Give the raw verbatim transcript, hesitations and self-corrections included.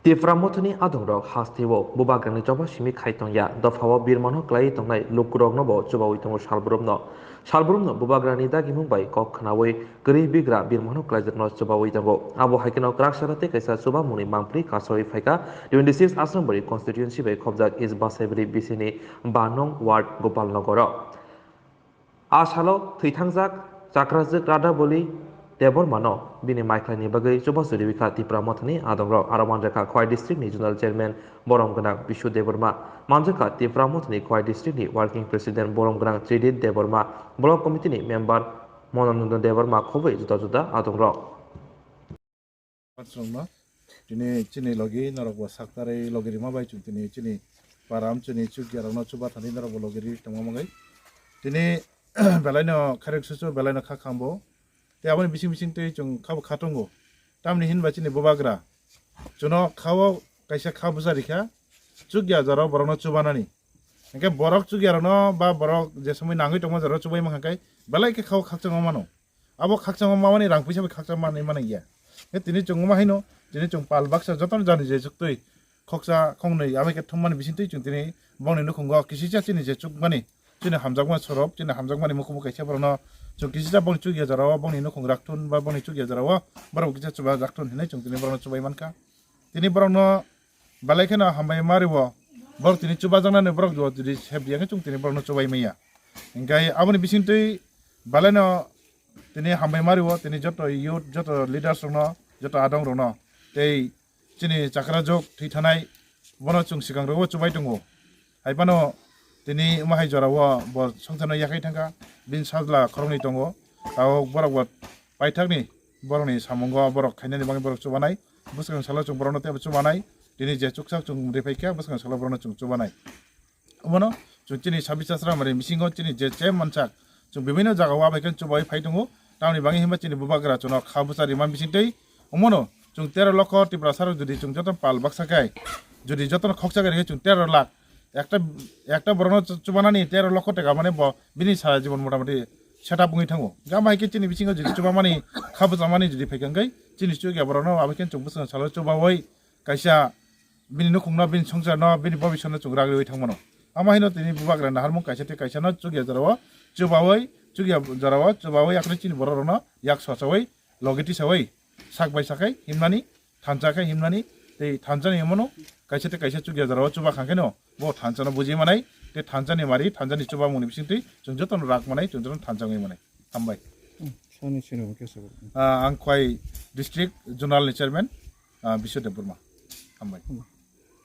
Tipra Mothani adongrok hasteo bubagrani choba simi khai tongya, dophao birmano klai tongnai lukurokno bo chubawi tongo salbrumno. Salbrumno bubagrani dagimung bai kok khnawi kwrwi bigra birmano klaijakno chubawi tongo. Abo hai kheno Kraksara tei kaisa chubamungni mangpri kasawi phaikha twenty six Asrambari constituency bai khobjak East Basaibari bisini ba nong ward Gopalnogoro. A salo thwithangjak chakrajwk Radhaboli Debbarmano bini maikhlaini bagwi chubachu riwi kha Tipra Mothani adongrok. Aro manjakha Khowai district ni zonal chairman borom gwnang Bishu Debbarma, manjakha Tipra Mothani Khowai district ni working president borom gwnang Tridit Debbarma, block committee ni member Monananda Debbarma khobwi juda juda adongrok. Patrokno tini chini logi norok bo saktarwi logi rima bai chwng tini chini param chini chukya rokno chuba thani norok bo logi ri tongma mangai. Tini belaino kharek susu belaino kha khambo. Tei aboni bising bising twi chwng khabo kha tongo. Tamni hinba chini bubagra chwngno khao kaisa kha busa rikha chukya jorao borokno chubanani. Hingke borok chukya rokno ba borok je somoi nangwi tongma jorao chubai mankha khe belai khe khao khakchangma mano. Abo khakchangma mamani rang puisa bai khakchangma manwi mani ya. He tini chwng wngma haino tini chwng pal baksa jotono jani je chuktwi khoksa khongnwi abai khe thumani bisingtwi chwng tini bongni nukhungo kisisa chini je chukmani chini hamjakma sorop chini hamjakmani mukumu kaisa borokno chwng kisisa bongni chukya jorao bongni nukhung rakthun ba bongni chukya jorao borok kisa chuba rakthun hinwi chwng tini borokno chubai mankha. Tini borokno belai kheno hambai mario borok tini chubajaknani borok jodi sep ya khe chwng tini borokno chubai maya. Hingke aboni bisingtwi belaino tini hambai mario tini joto youth joto leaders rokno joto adong rokno tei chini chakra jok thwi thanai bono chwng swkang rogo chubai tongo. Hai phano tini wahai jorao bo songthano yakhai thangkha bini sajla khoroknwi tongo. Tabok borok bo paithakni borokni samungo borok khainani bagwi borok chubanai. Bwskang salo chwng borokno teibo chubanai. Tini je chuksak chwng riphaikha bwskang salo borokno chwng chubanai. Omono chwng chini sabisa sramari bisingo chini je che mansak chwng bibinno jagao abai khe chubai phai tongo. Tamoni bagwi himba chini bubagra chwngno kha bwsa rima bisingtwi omono chwng tero lokho Tiprasa rok jodi chwng joto pal baksa khai jodi jotono khoksa khai rikhe chwng tero lakh ekta ekta borokno chu- chubanani tero lokho teka mane bo bini sara jibon motamoti setup wngwi thango. Gama hai khe chini bisingo jodi chubamani kha bwchamani jodi phaikha hwnkhe chini chukya borokno abai khe chwng bwswng salo chubaui kaisa bini nukhungno, bini songcharno, bini bobiswrno chwng rak riui thangmano. Ama haino tini bubagra naharmung kaisa tei kaisano chukya jorao chubaui, chukya jorao chubaui akhorni chini bororokno yak sochaui logi tisaui sak bai sakhai himnani, thansa khe himnani, tei thansani himano kaisa tei kaisa chukya jorao chuba khangkheno bo thansano buji manai, tei thansani mari, thansani chubamungni bisingtwi chwng jotono rak manai, chwng jotono thansa wngwi manai. Hambai. Sani sini bo kesa bo. Ah, ang Khowai district zonal ni chairman, ah, Biswa Debbarma. Hambai.